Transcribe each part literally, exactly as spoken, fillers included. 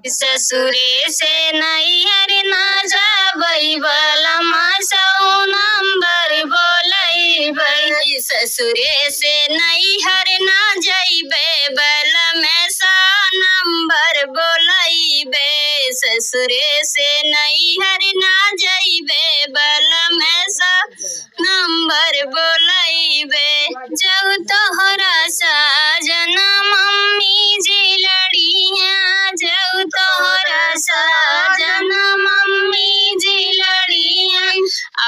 ससुरे से नैहर ना जाबै, बलमा सौ नंबर बोलैबै। ससुरे से नैहर ना जैबै, बलमा सौ नंबर बोलैबै। ससुरे से नैहर ना जैबै, बलमा सौ नंबर बोलैबै। जौ तोहरा साजन मम्मी जी लड़िहैं, जौ तोहरा साजन मम्मी जी लड़िहैं,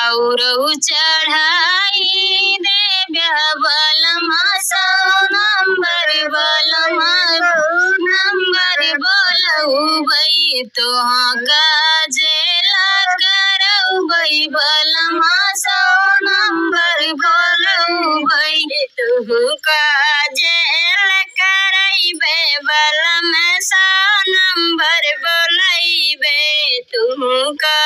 औरौ चढ़ाई देब्या बलमा सौ नंबर, बलमा सौ नंबर बोलौबै। तोहका जेल करौबै, बलमा सौ नंबर बोलौबै। तोहका जेल करैबै, बलमा सौ नंबर बोलैबै। तोहका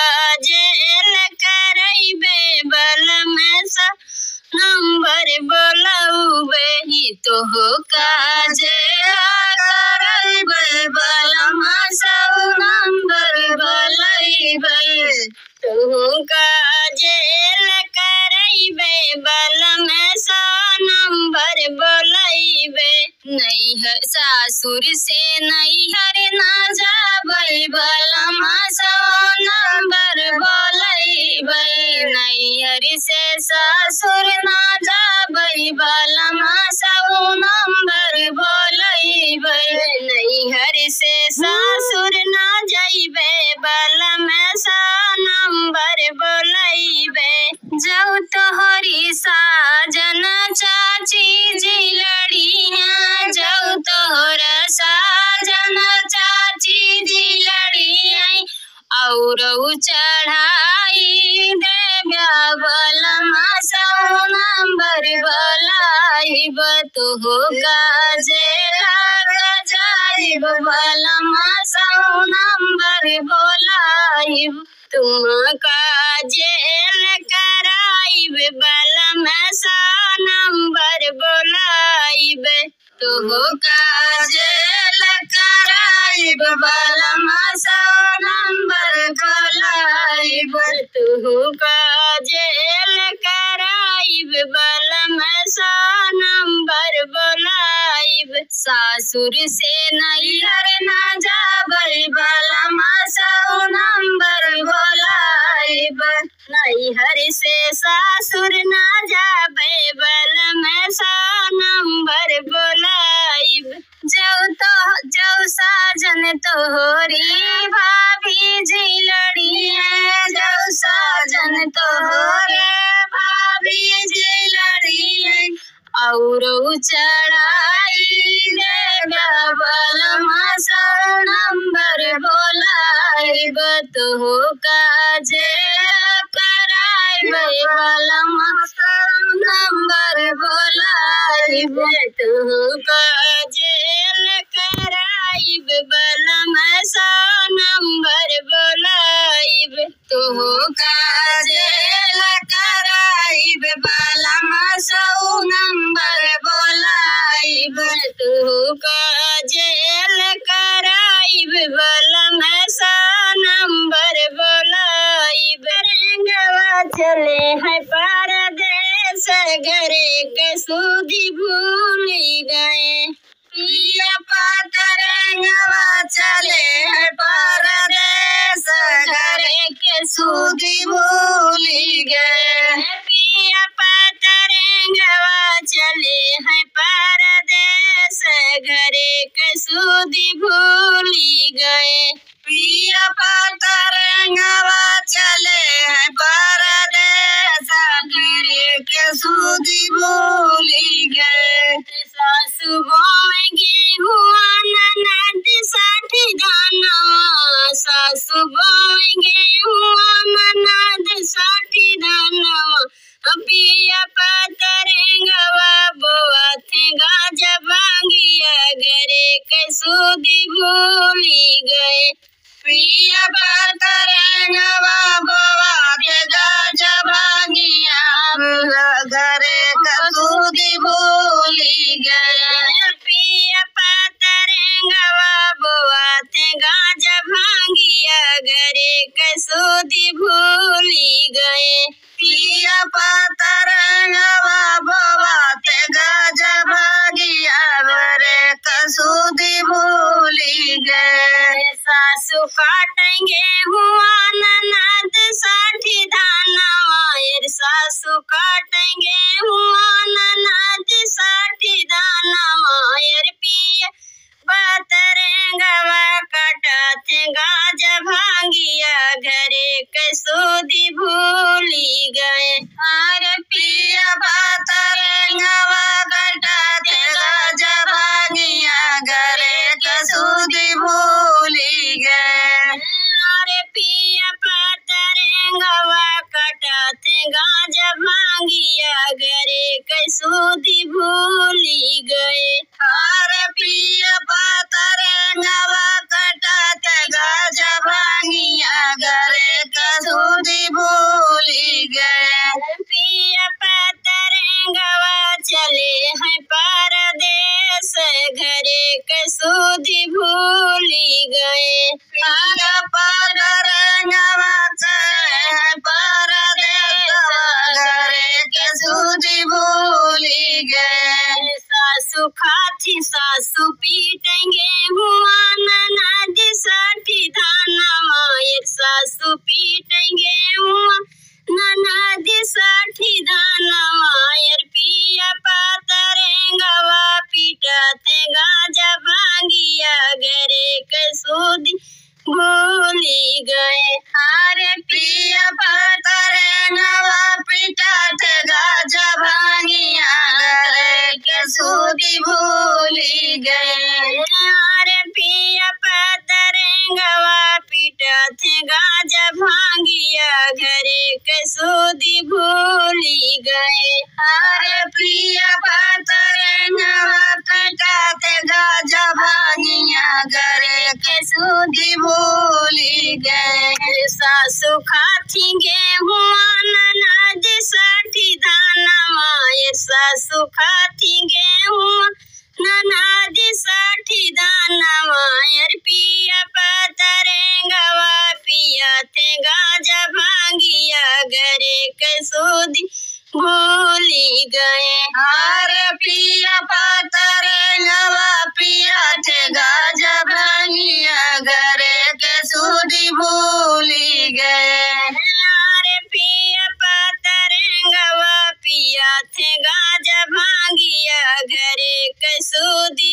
जेल करैबै, बलमा सौ नंबर बोलौबै। तोहका जेल करैबै, बलमा सौ नंबर बोलैबै। तोहका जेल करैबै, बलमा सौ नंबर बोलैबै। नैहर सासुर से नैहर ना जाबै, बलमा सौ नंबर बोलैबै। नैहर से सासुर ना जाबै, बलमा सौ नंबर बोलैबै। नैहर से सासुर ना जैबै, बलमा सौ नंबर बोलैबै। जौ तोहरी साजन चाची जी लड़िहैं, जौ तोहरा साजन चाची जी लड़िहैं, औरौ चढ़ाई देब्या बलमा सौ नंबर बोलैब। तोहका जेल जाइब बलमा सौ नंबर बोलैब। तोहका जेल कराइब, बलमा सौ नंबर बोलैब। तोहका जेल कराइब, बलमा सौ नंबर बोलैब। तोहका जेल कराइब, बलमा सौ नंबर बोलैब। सासुर से नैहर ना जाबै, बलमा सौ नंबर बोलैब। नैहर से सासुर ना जाबै, बलमा सौ नंबर बोलैब। जौ तो, जौ साजन तोहरी भाभी जी लड़िहैं, जौ साजन तोहरे भाभी जी लड़िहैं, औरौ चढ़ाई देब्या बलमा सौ नंबर बोलैब। तोहका जेल कराइब, बलमा सौ नंबर बोलैब। तोहका जेल कराइब, बलमा सौ नंबर बोलैब। तोहका जेल कराइब, बलमा सौ नंबर बोलैब। तोहका जेल कराइब, बलमा सौ नंबर बोलैब। रंगवा चले हैं परदेस, घरे के सूदी भूली गए। पिया पतरंगवा चले हैं परदेस, घरे के सूदी भूली गए। पिया पतरंगवा चले हैं परदेस, घरे के सूदी भूली गए। पिया पतरंगवा चले हैं परदेस, घरे के सूदी भूली गए। सासु बोए गेहुआ ननद साठी धनवा, सासु बोए गेहुआ ननद साठी धनवा। पिया पतरंगवा बोआथे गाजा भांगिया, घरे के सूदी भूली गए। पिया पतरंगवा बोआथे गाजा भांगिया, घरे के सूदी भूली गए। पिया पतरंगवा बोआथे गाजा सासु काटेंगे हुआ ननद साठी धानवा, अरे सासु काटेंगे हुआ ननद साठी धानवा, अरे पिया पतरंगवा कटाथे गाजा भांगिया, घरे के सुधि भूली गए। अरे पिया पतरंगवा कटाथे गाजा भांगिया, घरे के सुधि भूली गए। अरे पिया पतरंगवा कटाथे गाजा भांगिया, घरे के सुधि भूली गए। अरे पिया पतरंगवा कटाथे गाजा भांगिया, घरे के सुधि भूली गए। पिया पतरंगवा चले हैं परदेस, घरे के सुधि भूली गए। पिया पतरंगवा चले हैं परदेस, घरे के सुधि भूली गए। सासु खाथी सासु पीटेंगे हुआ ननद साठी धानवा, अरे सासु पीटेंगे हुआ ननद साठी धानवा, अरे पिया पतरंगवा पीटाथे गाजा भांगिया, घरे के सुधि भूली गए। अरे पिया पतरंगवा पीटाथे गाजा भांगिया, घरे के सुधि भूली गए। अरे पिया पतरंगवा पीटाथे गाजा भांगिया, घरे के सुधि भूली गए। अरे पिया पतरंगवा कटाथे गाजा भांगिया, घरे के सुधि भूली गए। सासु खाथी गेहुआ ननद साठी धानवा, ए सासु खाथी गेहुआ ननद साठी धानवा, अरे पिया पतरंगवा पियाथे गाजा भांगिया, घरे के सुधि भूली गए। अरे पिया पतरंगवा पियाथे गाजा भांगिया, घरे के सुधि भूली गए। अरे पिया पतरंगवा पियाथे गाजा भांगिया, घरे के सुधि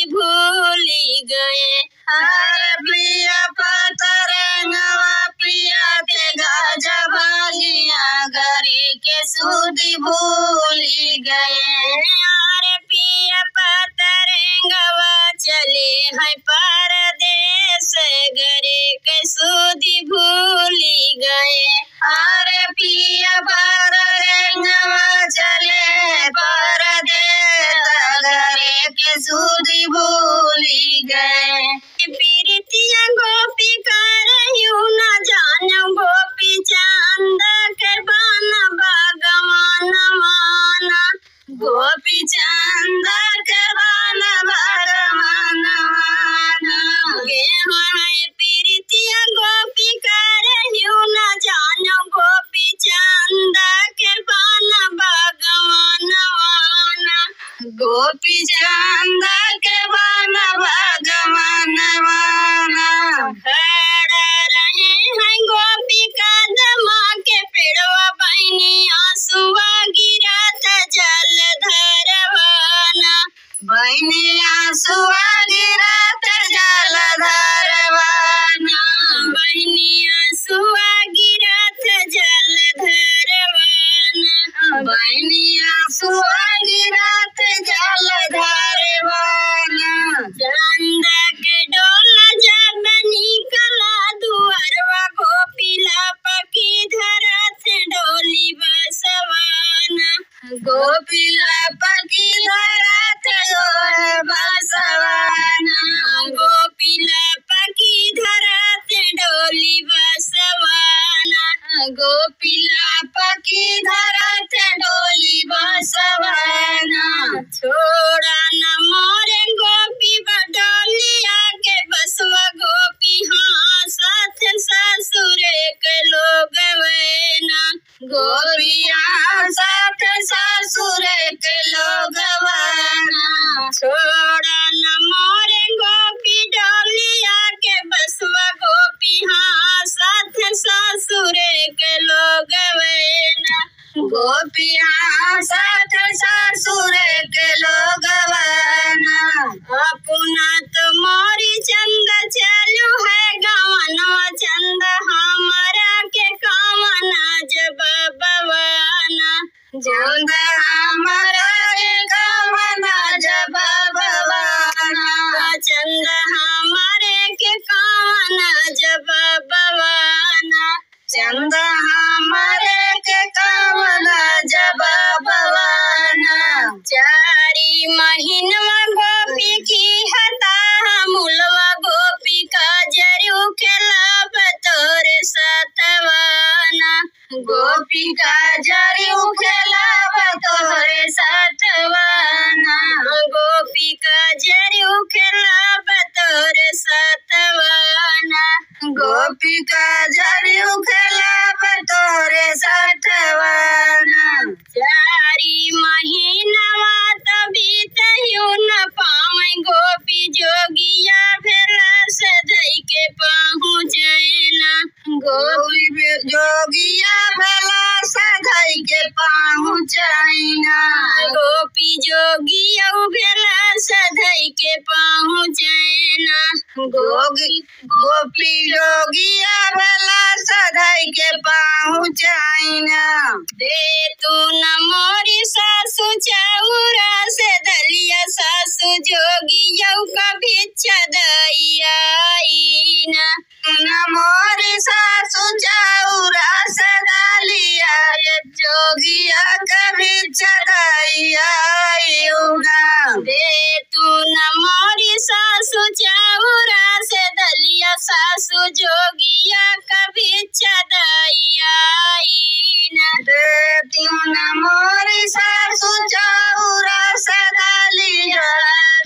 जवाबवाना। चंदा हमरे के कवन जवाबवाना। चारी महीनवा गोपी की हता, मुलवा गोपी का जरू खेलाब तोरे सतवाना। गोपी का जरू खेलाब तोरे सतवाना। गोपी का जरू खेलाब तोरे सतवाना। गोपी का जरू खेलाब तोरे सतवाना। चारी महीनवा त बीतहु न पावै, गोपी जोगिया भेला से धई के पहुँचैना। गोपी बे-, जोगिया भेला से धई के पहुँचैना। गोपी जोगिया भेला से धई के पहुँचैना। गोगी-, गोपी जोगिया भेला से धई के पहुँचैना। दे तू न मोरी सासु चाउरा से दलिया, सासु जोगिया का भिक्षा दइया आईना। न मोरी सासु चाउरा से दलिया, ये जोगिया के भिक्षा दइया आईना। दे तू न मोरी सासु चाउरा से दलिया, सासु जोगिया के भिक्षा दइया आईना। दे तू न मोरी सासु चाउरा से दलिया,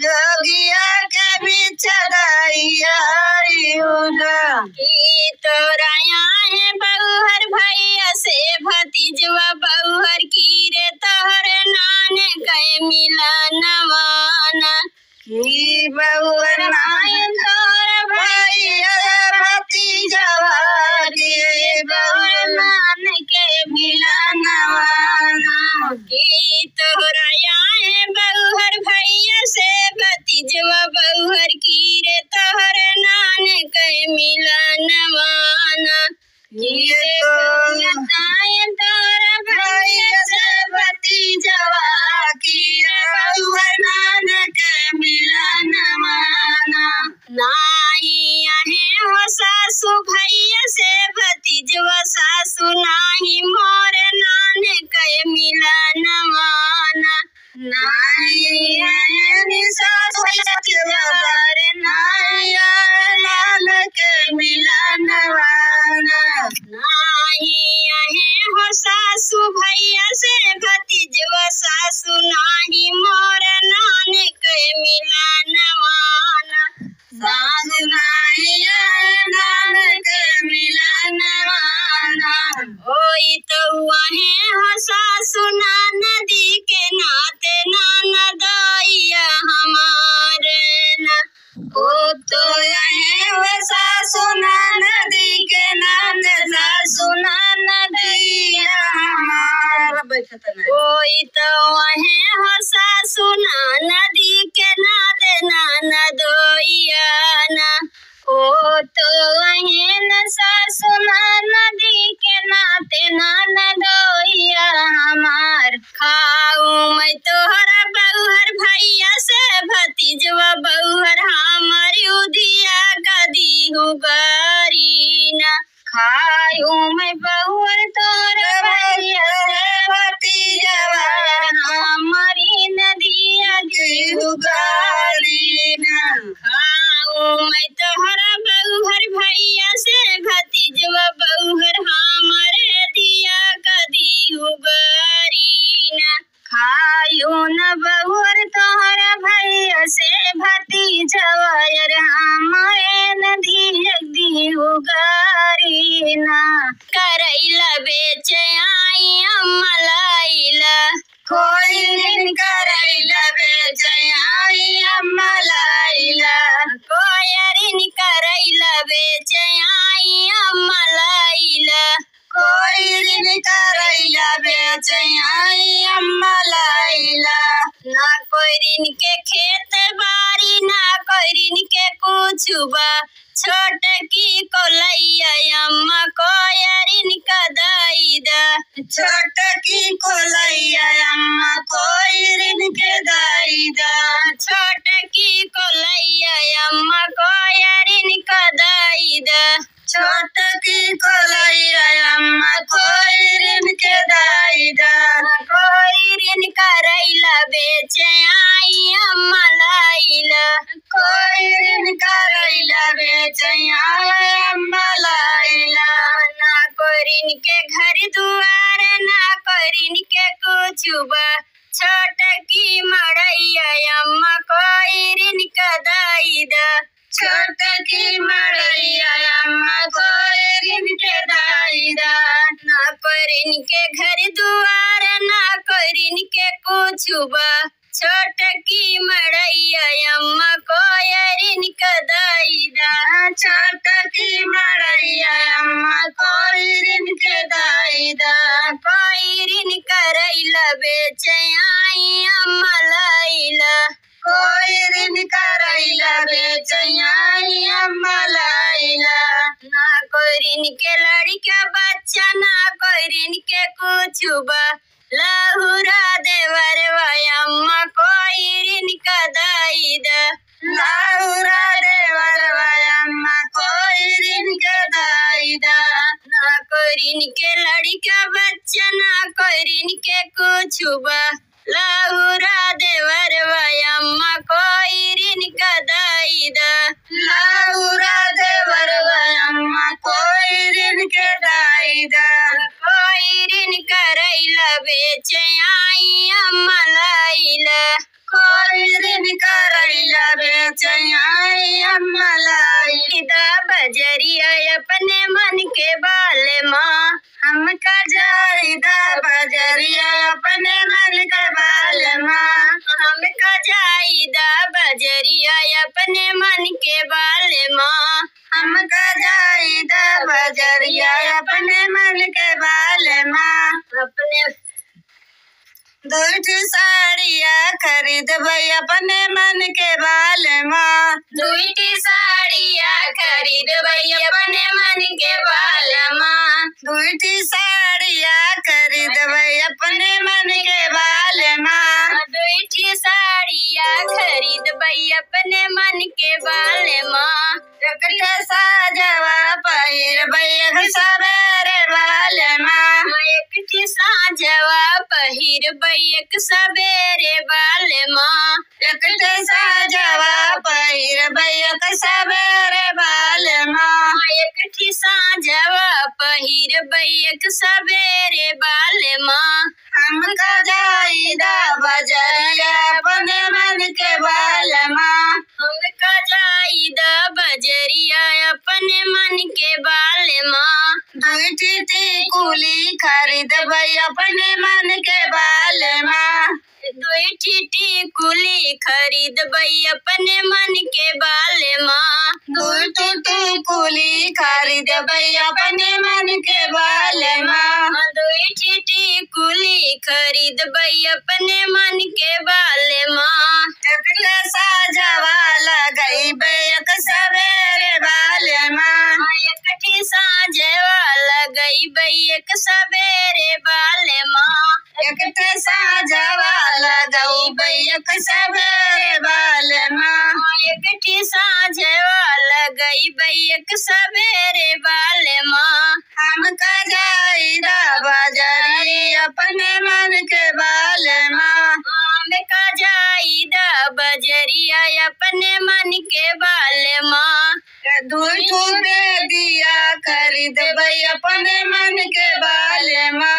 जोगिया के भिक्षा दइया आईना। कि तोरा आहे बउहर भैया से भतीजवा बउहर की रे तोहरे नान के मिलनवाना। कि बउहर नान तोर भैया भतीजवा की बउहर नान के मिलनवाना। कि तोहरा आहे बउहर भैया से भतीजवा बउहर की रे तोहरे नान के मिलनवाना। ये तो बताए तोर भैया से भतीजवा की रे बउहर नान के मिलनवाना। नाही आहे हो सासु भैया से भतीजवा सासु, नाही मोर नान के मिलनवाना। नाही आहे नि सासु भैया से भतीजवा, नाही आहे नान के मिलनवाना। नाही आहे हो सासु भैया से भतीजवा सासु, नाही मोर नान के मिलनवाना। सासु नाही आहे नान के मिलनवाना। होई तो आहे हो सासु ननदी के नाते ननदइया हमारे ना। ओ तो आहे हो सासु ननदी के नाते सासु ननदइया हमार। बैठत नहीं। होई तो आहे हो सासु ननदी के नाते ननदइया ना। ओ तो आहे न सासु ननदी के नाते ननदइया हमार। खाऊ मैं तोहरा बउहर भैया से भतीजवा बउहर हमारी उधिया कदी हु गारी ना। खायू मैं बउहर तोर भैया से भतीजवा, हमरी नदिया की हु गारी ना। खायू मैं तोहरा बउहर भैया से भतीजवा बउहर, हमरे दिया कदी हु गारी ना। खायू न बउहर तोहरा भैया से भतीजवा, अरे हमरे नदिया दी हु गारी ना। करैला बेचे आई अम्मा लाइला। कोयरिन करैला बेचे आई अम्मा लाइला। कोयरिन करैला बेचे आई अम्मा लाइला। कोयरिन करैला बेचे आई अम्मा लाइला। ना कोयरिन के खेत बारी, ना कोयरिन के कुछ बा। छोटकी कोलैया छोटकी कोलैया अम्मा कोइरिन के दाई दा। छोटकी कोलैया अम्मा कोइरिन का दाई दा। छोटकी कोलैया अम्मा कोइरिन के दाई दा। कोइरिन करैला बेचे आई अम्मा लाइला। कोइरिन करैला बेचे आई अम्मा लाइला। ना कोइरिन के घर दुआर, ना कोइरिन के कुछु बा। छोटकी मड़ैया अम्मा कोइरिन का दाई दा। छोटकी मड़ैया अम्मा कोइरिन के दाई दा। ना कोइरिन के घर दुआर, ना कोइरिन के कुछु बा। छोटकी मड़ैया अम्मा कोइरिन के दाई दा। छोटकी मड़ैया अम्मा कोइरिन के दाई दा। कोइरिन करैला बेचे आई अम्मा लाइला। कोइरिन करैला बेचे आई अम्मा लाइला। ना कोइरिन के लड़का बच्चा, ना कोइरिन के कुछु बा। लहुरा देवरवा अम्मा कोइरिन का दाई दा। लहुरा देवरवा अम्मा कोइरिन का दाई दा। ना कोइरिन के लड़का बच्चा, ना कोइरिन के कुछु बा। लहुरा देवरवा अम्मा कोइरिन का दाई दा। लहुरा देवरवा अम्मा कोइरिन के दाई दा। कोइरिन करैला बेचे आई अम्मा लाइला। कोइरिन करैला बेचे आई अम्मा लाइला। दा बजरिया अपने मन के बालमा। हमका जाई दा बजरिया अपने मन के बालमा। हमका जाई दा बजरिया अपने मन के बालमा। हमका जाई दा बजरिया अपने मन के बालमा। अपने दुई ठी साड़िया खरीदबै अपने मन के बालमा। दुई ठी साड़िया खरीदबै अपने मन के बालमा। दुई ठी साड़िया खरीदबै अपने मन के बालमा। दुई ठी साड़िया खरीदबै अपने मन के बालमा। एक ठे साजवा पहिरबै एक सबेरे बालमा। एक ठे साजवा पहिरबै एक सबेरे बालमा। एक ठे साजवा पहिरबै एक सबेरे बालमा। एक ठे साजवा पहिरबै एक सबेरे बालमा। हमका जाई दा बजरिया अपने मन के बालमा। हमका जाई दा बजरिया अपने मन के बालमा। दुई ठी टिकुली खरीदबै अपने मन के बालमा। दुई ठी टिकुली खरीदबै अपने मन के बालमा। दुई ठी टिकुली खरीदबै अपने मन के बालमा। दुई ठी टिकुली खरीदबै अपने मन के बालमा। एक ठे साजवा लगैबै एक सबेरे बालमा। एक ठे साजवा लगैबै एक सबेरे बालमा। एक ठे साजवा लगैबै एक सबेरे बालमा। एक ठे साजवा लगैबै एक सबेरे बालमा। हमका जाई दा बजरी अपने मन के बालमा। हमका जाई दा बजरिया अपने मन के बालमा। दुई ठू बेदिया खरीदबै अपने मन के बालमा।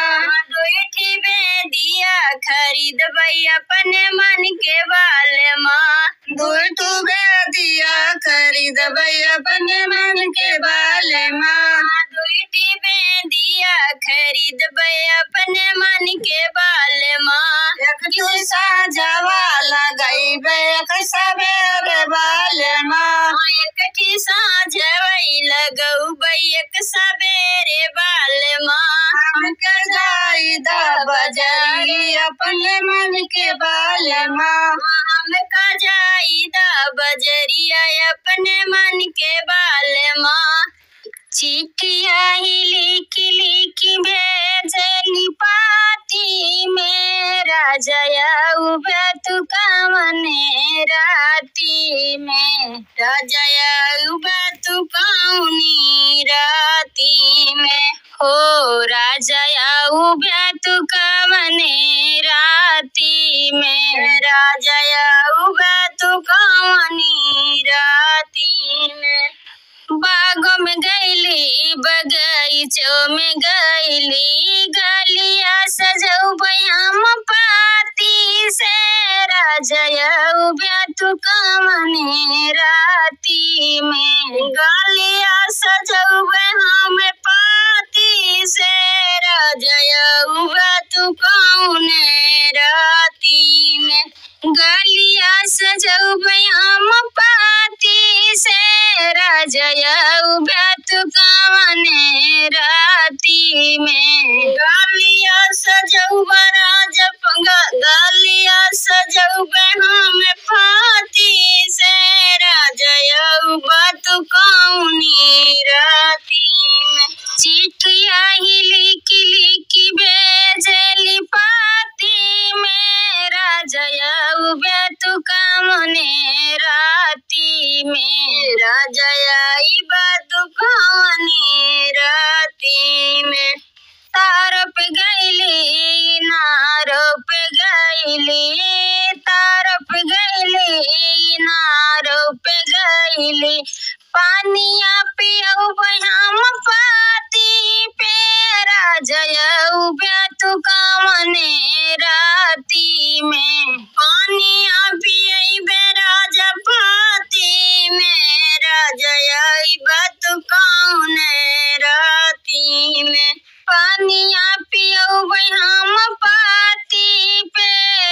दुई ठी बेदिया खरीदबै अपने मन के बालमा। दुई ठू बेदिया खरीदबै अपने मन के बालमा। दुई ठी बेदिया खरीदबै अपने मन के बालमा। एक ठू साजवा लगैबै एक सबेरे बालमा। एक ठे साजवै लगौबै एक सबेरे बालमा। हमका जाई दा बजरी अपने मन के बालमा। हमका जाई दा बजरिया अपने मन के बालमा। चिट्ठिया ही लिखि लिखि भेजे लिपाती में राजा आउबे तू कवने राती में, राजा आउबे तू कवनी राती में, हो राजा आउबे तू कवने राती में, राजा आउबे तू कवनी राती में। बागों में गइली, बगीचों में गइली, गलिया सजउबे हम पाती से, राजा आउबे तू कवने राती में। गलिया सजउबे हम पाती से, राजा आउबे तू कवने राती में। गलिया सजउबे हम पाती से, राजा आउबे तू कवने राती में। गलिया सजउबे राजा प-, ग-, गलिया सजउबे हम पाती से, राजा आउबे तू कवनी राती में। चिट्ठिया ही लिखि लिखि भेजेली पाती में, राजा आउबे तू कवने राती में, राजा आइबे तू कवने राती में। तारो पे गइली, इनारो पे गइली, तारो पे गइली, इनारो पे गइली, पानिया पियउबे हम पाती पे, राजा आउबे तू कवने राती में। पानिया पियइबे राजा पाती में, राजा आइबे तू कवने राती में। पानिया पियउबे हम पाती पे,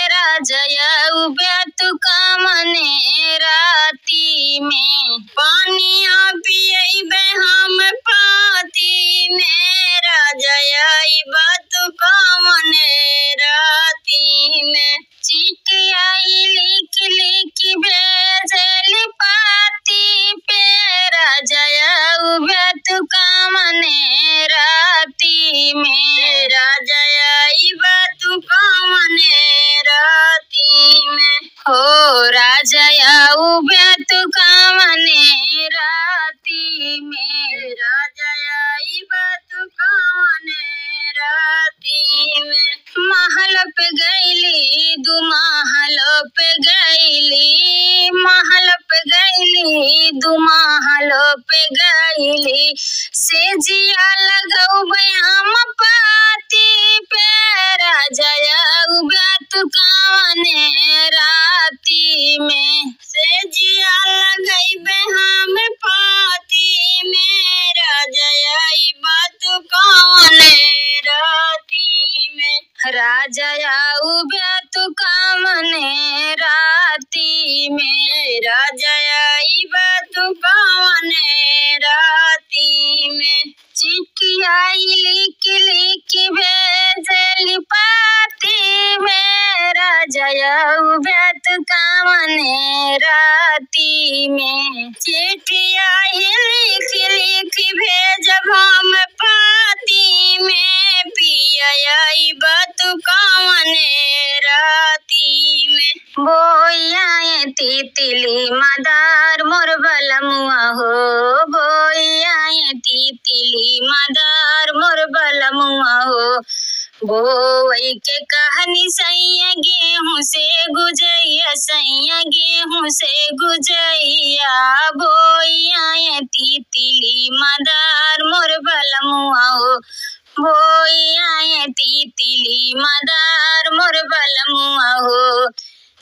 राजा आउबे तू कवने राती में। पानिया पियइबे हम पाती में, राजा आइबे तू कवने राती में। चिट्ठिया ही लिखि लिखि भेजेली पाती पे, राजा आउबे तू कवने राती में, राजा आइबे तू कवने राती में, हो राजा आउबे तू कवने राती में, राजा आइबे तू कवने राती में। महल पे गइली, दू महल पे गइली, महल पे गइली, दू महल पे गइली, सेजिया लगउबे हम पाती पे, राजा आउबे तू कवने राती में। सेजिया लगइबे हम पाती में, राजा आइबे तू कवने राती में। राजा आउबे तू कवने राती में, राजा आइबे तू कवने राती में। चिट्ठिया ही लिखि लिखि भेजेली पाती में, राजा आउबे तू कवने राती में। चिट्ठिया ही लिखि लिखि भेजब हम पाती में, पिया आइबे तू कवने राती में। बोइया ए तितली मदार मोर बलमुआ हो, बोइया ए तितली मदार मोर बलमुआ हो। बोवइ के कहनी सइया गेहूं से गुजइया, सइया गेहूं से गुजइया। बोइया ए तितली मदार मोर बलमुआ हो, बोइया ए तितली मदार मोर बलमुआ हो।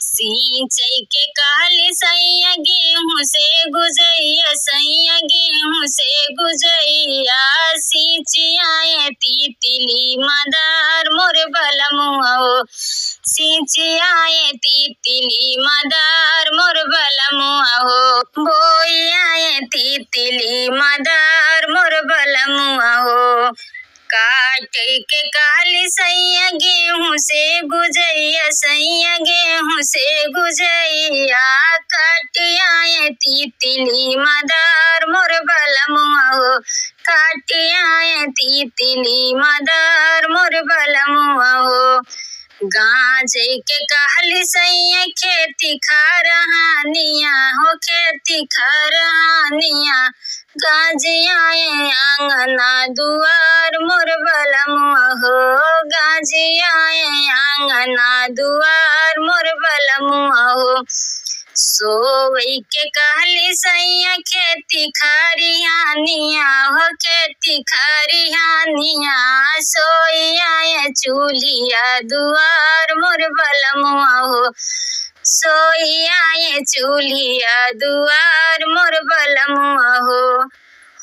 सींचइ के कहली सइया गेहूं से गुजइया, सइया गेहूं से गुजइया। सींचिया ए तितली मदार मोर बलमुआ हो, सींचिया ए तितली मदार मोर बलमुआ हो। बोइया ए तितली मदार मोर बलमुआ हो। काटे के कहली सैया गेहूं से गुजैया, सैया गेहूं से गुजैया, काट आए तितली मदार मोर बलमुआ हो, काट आए तितली मदार मोर बलमुआ हो। गाँजे के कहली सैया खेती खरिहानिया हो, खेती खरिहानिया, गाँजे आए आंगना दुआर मोर बलमुआ हो, गाँजे आए आंगना दुआर मोर बलमुआ हो। सोवई के कहली सैया खेती खरिहानिया हो, खेती खरिहानिया, सोई आए चूल्हिया दुआर मोर बलमुआ हो, सोई आए चूल्हिया दुआर मोर बलमुआ हो।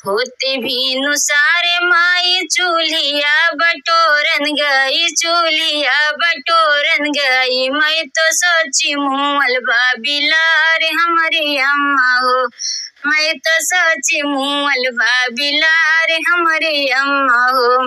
होते भिनुसारे माई चूल्हिया बटोरन गई, चूल्हिया बटोरन गई, मैं तो सोची मुअल बा बिलार हमरी अम्मा हो, मैं तो सोची मुअल बा बिलार हमरी अम्मा हो।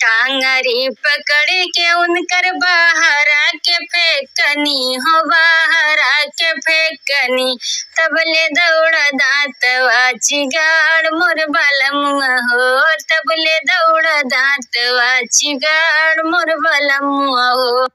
टांगरी पकड़ के उनकर बाहरा के फेंकनी हो, बाहरा के फेंकनी, तबले दौड़ा दांतवा चिगाड़ मोर बलमुआ हो, तबले दौड़ा दांतवा चिगाड़ मोर बलमुआ हो।